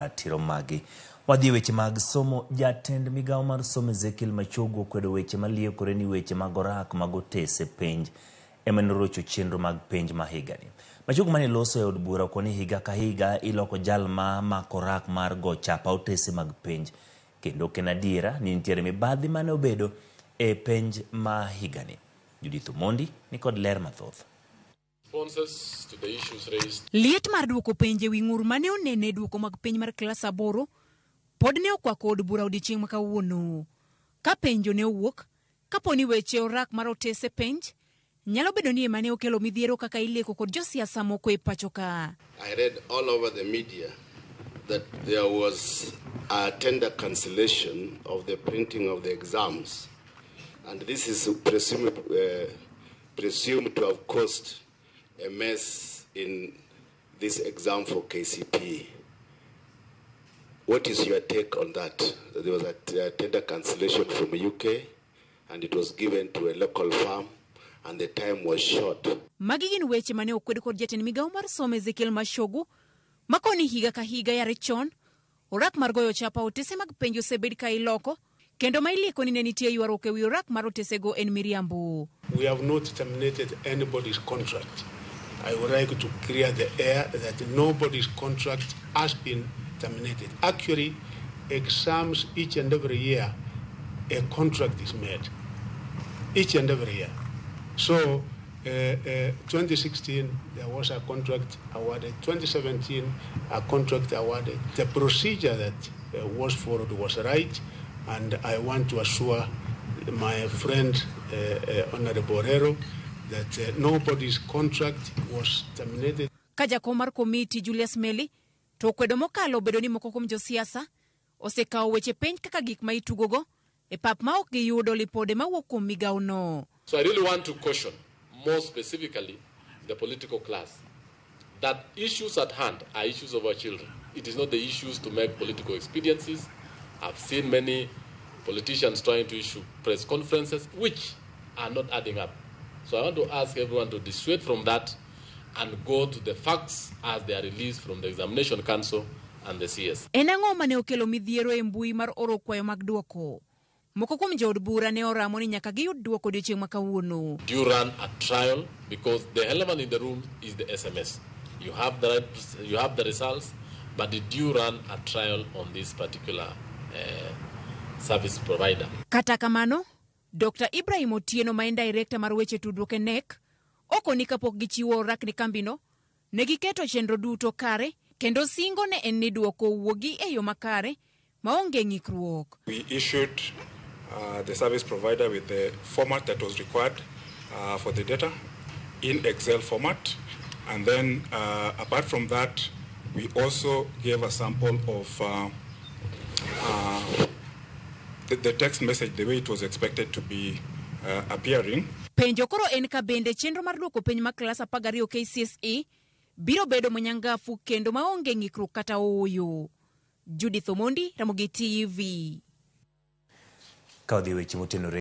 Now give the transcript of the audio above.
Ratiro magi. Wadhi e weche mag somo. Jatend migawo mar somo Ezekiel Machogu okwedo weche maliekore ni weche mag orak mag otese penj ema norocho chenro mag penj ma higani. Machogu mane loso e od bura okoni higa ka higa iloko jal ma mako orak mar go chapa otese mag penj kendo ok en adiera ni nitiere mibadhi mane obedo e penj ma higani. Judith Omondi nikod ler mathoth. Liet mar duoko penj e wi ng'ur mane onene e duoko mag penj mar klas aboro pod ne okwako od bura odiechieng' ma kawuono. Ka penjo ne owuok, kapo ni weche orak mar otese penj nyalo bedo ni ema ne okelo midhiero kaka ileko kod josiasa moko e pacho ka. I read all over the media that there was a tender cancellation of the printing of the exams, and this is presumed to have caused a mess in this exam for KCPE. What is your take on that? There was a tender cancellation from UK and it was given to a local firm and the time was short. Magi gin weche mane okwed kod jatend migawo mar somo Ezekiel Machogu makoni higa ka higa yare chon orak mar goyo chapa otese mag penj osebed ka iloko kendo ma ilieko ni ne nitie ywaruok ewi orak mar otesego en miriambo. We have not terminated anybody's contract. I would like to clear the air that nobody's contract has been terminated. Actually, exams each and every year, a contract is made. Each and every year. So, 2016, there was a contract awarded. 2017, a contract awarded. The procedure that was followed was right, and I want to assure my friend, Honorable Orero, that nobody's contract was terminated. Ka jakom mar komiti Julius Melly to okwedo mokalo bedo ni moko kuom josiasa osekawo weche penj kaka gik ma itugogo e pap ma ok giyudo lipode mawuok kuom migawono. So I really want to caution, more specifically, the political class, that issues at hand are issues of our children. It is not the issues to make political expediencies. I've seen many politicians trying to issue press conferences which are not adding up. So I want to ask everyone to dissuade from that and go to the facts as they are released from the Examination Council and the CS. En ang'o mane okelo midhiero e mbui mar oro kwayo mag duoko? Moko kuom jood bura ne oramo ni nyaka giyud duoko odiechieng' ma kawuono. Do you run a trial? Because the elephant in the room is the SMS. You have the right, you have the results, but did you run a trial on this particular service provider? Kata kamano, Dr. Ibrahim Otieno ma en director mar weche tudruok e KNEC okoni kapok gichiwo orak ne kambino, ne giketo chenro duto kare kendo singo ne en ni duoko wuogi e yo makare maonge ng'ikruok. We issued the service provider with the format that was required for the data in Excel format. And then apart from that, we also gave a sample of the text message the way it was expected to be appearing. Penjo koro en ka bende chenro mar duoko penj mar klas 12 KCSE biro bedo monyangafu kendo maonge ng'ikruok kata ooyo. Judith Omondi, Ramogi TV. Ka wadhi e weche motenore